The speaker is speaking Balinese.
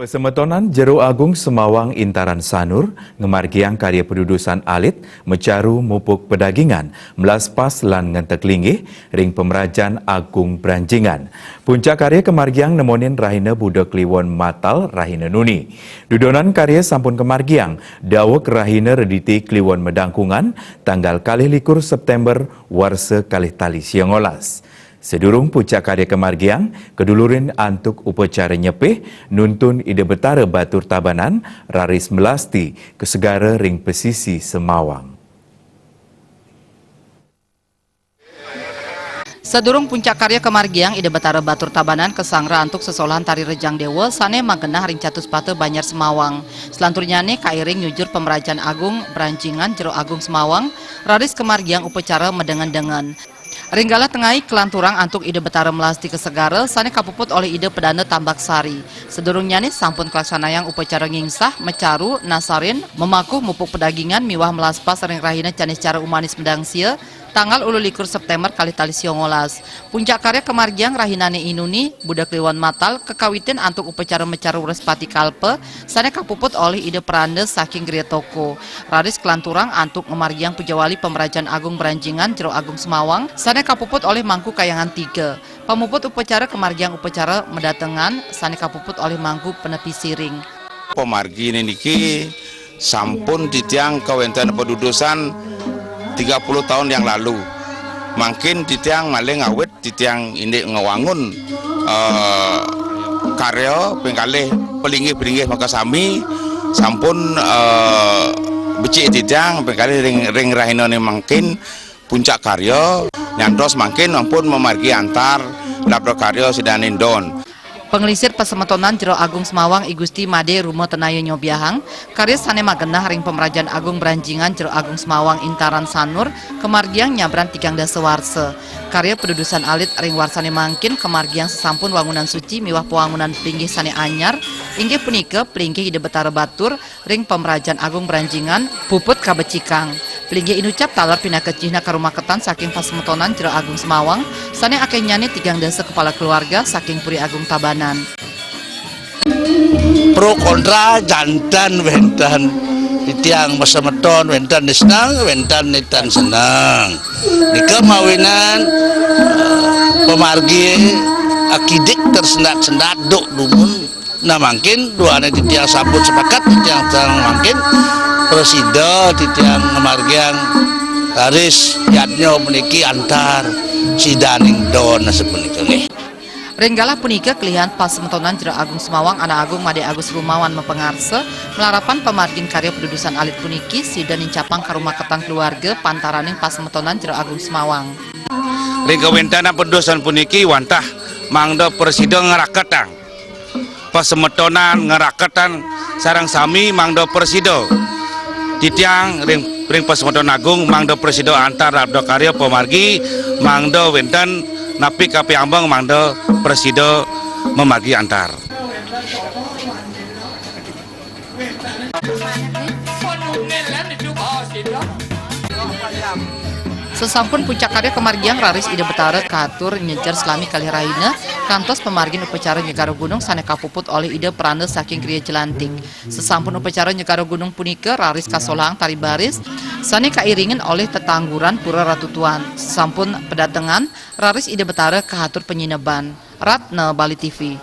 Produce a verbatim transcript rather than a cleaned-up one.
Pasemetonan Jero Agung Semawang Intaran Sanur ngamargiang karya padudusan alit, macaru mupuk pedagingan, melaspas lan ngentek linggih ring pamrajan Agung Branjingan. Puncak karya kamargiang nemonin rahina Buda Kliwon Matal, rahina Nuni. Dudonan karya sampun kamargiang daweg rahina Redité Kliwon Medangkungan, tanggal kalih likur Séptémber warsa kalih tali sia ngolas. Sadurung puncak karya kamargiang, kadulurin antuk upacara nyepih nuntun Ida Betara Batur Tabanan raris melasti ka segara ring pesisi Semawang. Sadurung puncak karya kamargiang, Ida Betara Batur Tabanan kasangra antuk sesolahan tari Rejang Déwa sané magenah ring Catuspata Banjar Semawang. Selanturnyané kairing nyujur pamrajan Agung Branjingan Jero Agung Semawang, raris kamargiang upacara madengen-dengen. Ring galah tengai kalanturang antuk Ida Betara melasti ka segara sané kapuput olih Ida Pedanda Tambaksari. Sadurungnyané sampun kalaksanayang upacara ngingsah, macaru, nasarin, mamakuh mupuk pedagingan miwah melaspas ring rahina Caniscara Umanis Medangsia, tanggal ulu likur Séptémber kalih tali sia ngolas. Puncak karya kamargiang rahinané I Nuni, Buda Kliwon Matal, kakawitin antuk upacara macaru Wrespati Kalpa, sané kapuput olih Ida Peranda saking Griya Toko. Raris kalanturang antuk ngamargiang pujawali pamrajan Agung Branjingan Jero Agung Semawang, sané kapuput olih Mangku Kayangan Tiga. Pamuput upacara kamargiang upacara medatengan, sané kapuput olih Mangku Penepi Siring. Pamargi niki sampun titiang kawéntenan padudusan tiga puluh tahun yang lalu. Mangkin titiang malih ngawit titiang indik ngawangun, eh, karya ping kalih, pelinggih-pelinggih makasami sampun, eh, becik titiang ping kalih ring, ring rahinané mangkin puncak karya, nyantos mangkin ampun mamargi antar labda karya sidaning don. Panglingsir pasemetonan Jero Agung Semawang I Gusti Madé Ruma Tenaya nyobiahang, karya sané magenah ring pamrajan Agung Branjingan Jero Agung Semawang Intaran Sanur, kamargiang nyabran tigang dasa warsa. Karya padudusan alit ring warsané mangkin kamargiang sasampun wangunan suci miwah pawangunan pelinggih sané anyar, inggih punika pelinggih Ida Betara Batur ring pamrajan Agung Branjingan, puput kabecikang. Pelinggih inucap taler pinaka cihna karumaketan saking pasemetonan Jero Agung Semawang, sané akéhnyané tigang dasa kepala keluarga saking Puri Agung Tabanan. Pro kontra janten wénten, titiang masemeton wénten né seneng, wénten né tan seneng. Nika mawinan, eh, pamargi akidik tersendat-sendat duk dumun. Nah, mangkin duaning titiang sampun sepakat, titiang, titiang mangkin prasida titiang ngamargiang raris yadnya puniki antar sidaning don sapunika nggih. Ring galah punika kelihan pasemetonan Jero Agung Semawang Anak Agung Madé Agus Rumawan mapangarsa, malarapan pamargin karya padudusan alit puniki sida nincapang karumaketan keluarga pantaraning pasemetonan Jero Agung Semawang. Ring kawéntenan padudusan puniki wantah mangda prasida ngraketang pasemetonan, ngraketang sareng sami mangda prasida. Titiang ring, ring pasemetonan agung mangda prasida antar labda karya pamargi, mangda wénten napi kapiambeng mangda prasida mamargi antar. Sasampun puncak karya kamargiang raris Ida Betara katur nyejer selami kalih rahina, kantos pamargin upacara nyegara gunung sané kapuput olih Ida Peranda saking Griya Jelantik. Sasampun upacara nyegara gunung punika raris kasolahan tari baris sané kairingin olih tetangguran Pura Ratutuan. Sasampun pedatengan, raris Ida Betara kahatur panyineban. Ratna Bali T V.